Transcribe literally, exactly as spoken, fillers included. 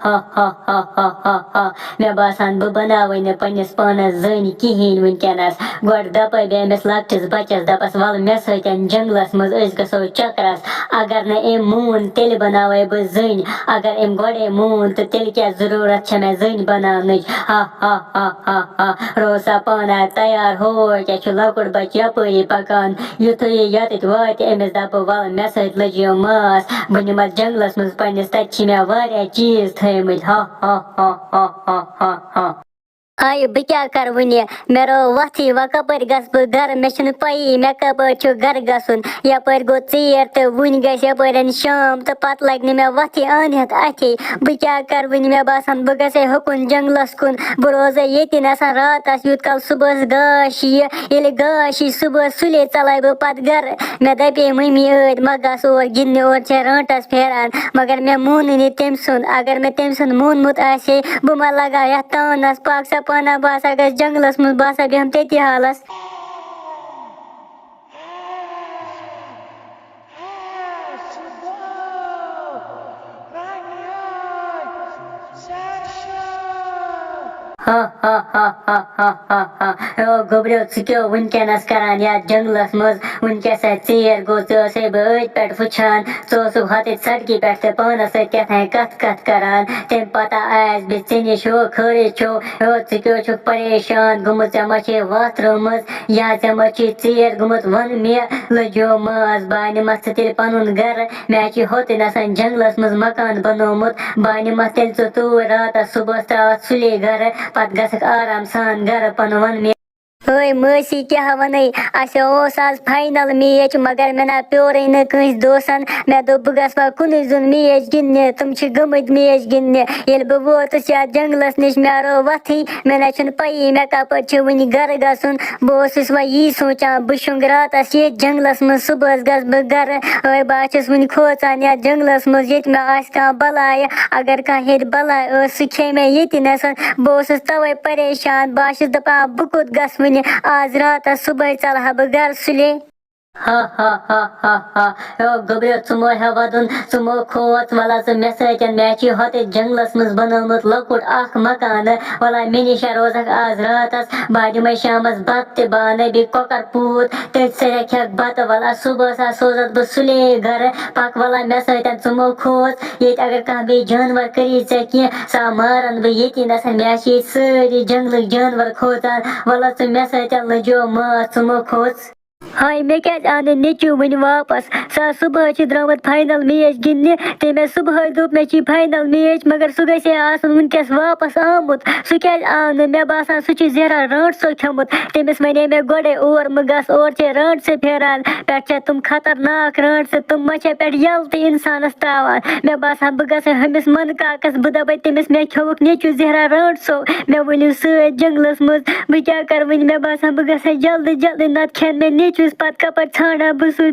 ہا ہا ہا ہا ہا ہا۔ مےٚ باسان، بہٕ بناوے نہٕ پننِس پانس زٔنۍ کِہیٖنۍ وٕنکیٚنس۔ گۄڈٕ دپے بہٕ أمِس لۄکٹِس بچس، دپس، "ولہٕ مےٚ سۭتۍ جنگلس منٛز، أسۍ گژھو چکرس۔ اگر نہٕ أمۍ مون، تیٚلہِ بناوے بہٕ زٔنۍ۔ اگر أمۍ گۄڈے مون، تہٕ تیٚلہِ کیٛاہ ضروٗرت چھےٚ مےٚ زٔنۍ بناونٕچ؟" ہا ہا ہا ہا ہا۔ روز سا پانہٕ تیار، ہو کیٛاہ چھُ لۄکُٹ بچہٕ یپٲری پکان۔ یُتھُے یہِ یَتَتھ واتہِ، أمِس دَپہٕ، "وَلہٕ مےٚ سۭتۍ لٔجِو ماس، بہٕ نِمَتھ جنٛگلَس منٛز پنٛنِس، تَتہِ چھِ مےٚ واریاہ چیٖز تھٲیمٕتۍ، ہا ہا ہا ہا ہا ہا ہا۔" آیہِ، بہٕ کیٛاہ کَرٕ وٕنہِ؟ مےٚ رٲو وَتھٕے، وۄنۍ کَپٲرۍ گژھٕ بہٕ گَرٕ؟ مےٚ چھُنہٕ پَیی، مےٚ کَپٲرۍ چھُ گَرٕ گژھُن۔ یَپٲرۍ گوٚو ژیر تہٕ وٕنہِ گژھِ یَپٲرٮ۪ن شام تہٕ پَتہٕ لَگہِ نہٕ مےٚ وَتھٕے آنہٕ ہٮ۪تھ اَتھے۔ بہٕ کیٛاہ کَرٕ وٕنہِ؟ مےٚ باسان، بہٕ گژھٕ ہے ہُکُن جنٛگلَس کُن۔ بہٕ روزے ییٚتی نَسَن راتَس، یوٗت کال صُبحَس گاش یِیہِ۔ ییٚلہِ گاش یی صُبحَس، سُلے ژَلے بہٕ پَتہٕ گَرٕ۔ مےٚ دَپے مٔمی ٲدۍ، "مہ گژھ اور گِنٛدنہِ، اورٕ چھے رانٛٹَس پھیران۔" مگر مےٚ مونُے نہٕ تٔمۍ سُنٛد۔ اگر مےٚ تٔمۍ سُنٛد مونمُت آسہِ ہے، بہٕ ما لَگہٕ ہا یَتھ تانَس؟ پَکھ سا پانہ، بہٕ ہسا گژھٕ جنٛگلَس منٛز، بہٕ ہسا بیٚہمہٕ تٔتی حالَس۔ ہا ہا ہا ہا ہا ہا ہا۔ او گوٚبریو، ژٕ کیٛاہ وٕنکیٚنَس کران یَتھ جنٛگلَس منٛز؟ وٕنکیٚس ہے ژیر گوٚو، ژٕ ٲسے بہٕ أتھۍ پٮ۪ٹھ وٕچھان، ژٕ اوسُکھ ہۄتٮ۪تھ سڑکہِ پٮ۪ٹھ تہٕ پانَس سۭتۍ کیٛاہ تام کَتھ کَتھ کران۔ تَمہِ پَتہٕ آیَس بہٕ ژےٚ نِش، ہو خٲرٕے چھو؟ او ژٕ کیٛاہ چھُکھ پریشان گوٚمُت؟ ژےٚ ما چھے وَتھ رٲومٕژ؟ یا ژےٚ ما چھُے ژیر گوٚمُت؟ وَن مےٚ، لٔجیو ماس، بہٕ اَنِمَتھ ژٕ تیٚلہِ پَنُن گَرٕ۔ مےٚ چھُ ہوٚتُے نَسَن جنٛگلَس منٛز مکان بنومُت، بہٕ اَنِمَتھ تیٚلہِ ژٕ توٗرۍ راتَس، صُبحَس ترٛاوَتھ سُلے گَرٕ، پَتہٕ گژھَکھ آرام سان گَرٕ۔ پَنُن وَن مےٚ۔ ہٲے مٲسی، کیٛاہ وَنَے، اَسہِ اوس آز فاینَل میچ، مگر مےٚ نہ پیورٕے نہٕ کٲنٛسہِ دوسَن۔ مےٚ دوٚپ، بہٕ گژھٕ وۄنۍ کُنُے زوٚن میچ گِنٛدنہِ، تِم چھِ گٔمٕتۍ میچ گِنٛدنہِ۔ ییٚلہِ بہٕ ووتُس یَتھ جنٛگلَس نِش، مےٚ رٲو وَتھٕے، مےٚ نہ چھُنہٕ پَیی مےٚ کَپٲرۍ چھُ وٕنہِ گَرٕ گژھُن۔ بہٕ اوسُس وۄنۍ یی سونٛچان، بہٕ شۄنٛگہٕ راتَس ییٚتھۍ جنٛگلَس منٛز، صُبحَس گژھٕ بہٕ گَرٕ۔ ہٲے، بہٕ ہا چھَس وٕنہِ کھوژان یَتھ جنٛگلَس منٛز، ییٚتہِ مےٚ آسہِ کانٛہہ بَلایا۔ اگر کانٛہہ ییٚتہِ بَلاے ٲس، سُہ کھیٚیہِ مےٚ ییٚتہِ نَسَن۔ بہٕ اوسُس تَوَے پریشان، بہٕ ہا چھَس دَپان، بہٕ کوٚت گژھٕ وٕنہِ؟ آز راتَس، صُبحٲے ژَلہٕ ہا بہٕ گَرٕ سُلے۔ ہا ہا ہا ہا ہا۔ او گوٚبریو، ژٕ مو ہےٚ وَدُن، ژٕ مو کھوژ، وَلہٕ ژٕ مےٚ سۭتۍ، مےٚ چھِ ہوٚتہِ جنٛگلَس منٛز بَنومُت لۄکُٹ اَکھ مکانہٕ۔ وَلہٕ مےٚ نِش ہا روزَکھ آز راتَس، بہٕ ہا دِمَے شامَس بَتہٕ تہِ، بہٕ اَنَے بیٚیہِ کۄکَر پوٗت، تٔتھۍ سۭتۍ ہا کھٮ۪کھ بَتہٕ۔ وَلہٕ صُبحَس ہا سوزَتھ بہٕ سُلے گَرٕ۔ پَکھ وَلہٕ مےٚ سۭتۍ، ژٕ مو کھوژ، ییٚتہِ اگر کانٛہہ بیٚیہِ جانوَر کَری ژےٚ کینٛہہ، سُہ ہا مارَن بہٕ ییٚتی نَسَن۔ مےٚ ہا چھِ ییٚتہِ سٲری جنٛگلٕکۍ جانوَر کھوژان۔ وَلہٕ ژٕ مےٚ سۭتۍ، لٔجیو ماس، ژٕ مو کھوژ۔ ہاے، مےٚ کیٛازِ آو نہٕ نیٚچوٗ وٕنہِ واپس؟ سُہ آو صُبحٲے چھِ درٛامُت فاینل میچ گِنٛدنہِ۔ تٔمۍ ٲسۍ صُبحٲے دوٚپ، مےٚ چھِ فاینل میچ، مگر سُہ گژھِ ہے آسُن وٕنکٮ۪س واپس آمُت۔ سُہ کیٛازِ آو نہٕ؟ مےٚ باسان، سُہ چھُ زہرا رانٛٹسو کھیوٚمُت۔ تٔمِس وَنے مےٚ گۄڈَے، اور مہٕ گژھ، اور چھے رانٛٹسہٕ پھیران، پٮ۪ٹھٕ چھےٚ تِم خطرناک رانٛٹسہٕ، تِم ما چھےٚ پٮ۪ٹھٕ یَلہٕ تہِ اِنسانَس ترٛاوان۔ مےٚ باسان، بہٕ گژھٕ ہا ہُمِس منہٕ کاکَس، بہٕ دَپَے تٔمِس، مےٚ کھیوٚوُکھ نیٚچوٗ زہرا رانٛٹسو، مےٚ ؤنِو سۭتۍ جنٛگلَس منٛز، بہٕ کیٛاہ کَرٕ وٕنہِ؟ مےٚ باسان، بہٕ گژھٕ ہا جلدی جلدی، نَتہٕ کھٮ۪ن مےٚ نیٚچوِس، پَتہٕ کَپٲرۍ ژھانٛڈٕ ہا بہٕ سُہ؟